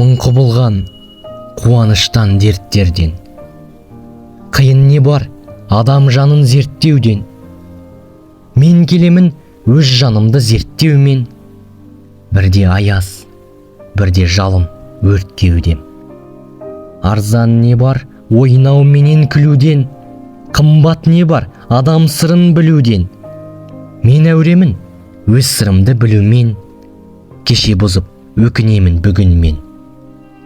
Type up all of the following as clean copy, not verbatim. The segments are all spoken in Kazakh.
Мың құбылған қуаныштан, дерттерден. Қиын не бар адам жанын зерттеуден? Мен келемін өз жанымды зерттеумен. Бірде аяз, бірде жалын өрт кеудем. Арзан не бар ойнау менен күлуден? Қымбат не бар адам сырын білуден? Мен әуремін өз сырымды білумен. Кеше бұзып өкінемін бүгін мен.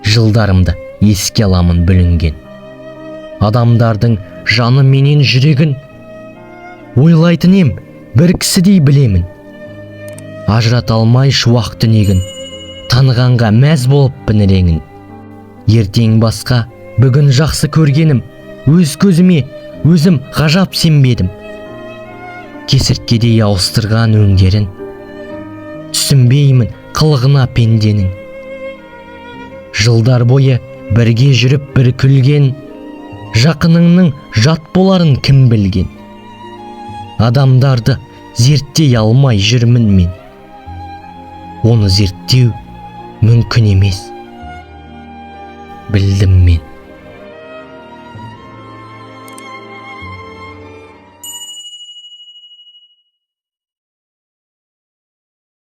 Жылдарымды еске аламын бүлінген. Адамдардың жаны менен жүрегін ойлайтын ем бір кісідей білемін. Ажырата алмай шуақ түнегін, танығанға мәз болыппын реңін. Ертең басқа, бүгін жақсы көргенім, өз көзіме өзім ғажап сенбедім. Кесірткедей ауыстырған өңдерін, түсінбеймін қылығына пенденің. Жылдар бойы бірге жүріп бір күлген жақыныңның жат боларын кім білген? Адамдарды зерттей алмай жүрмін мен. Оны зерттеу мүмкін емес, білдім мен.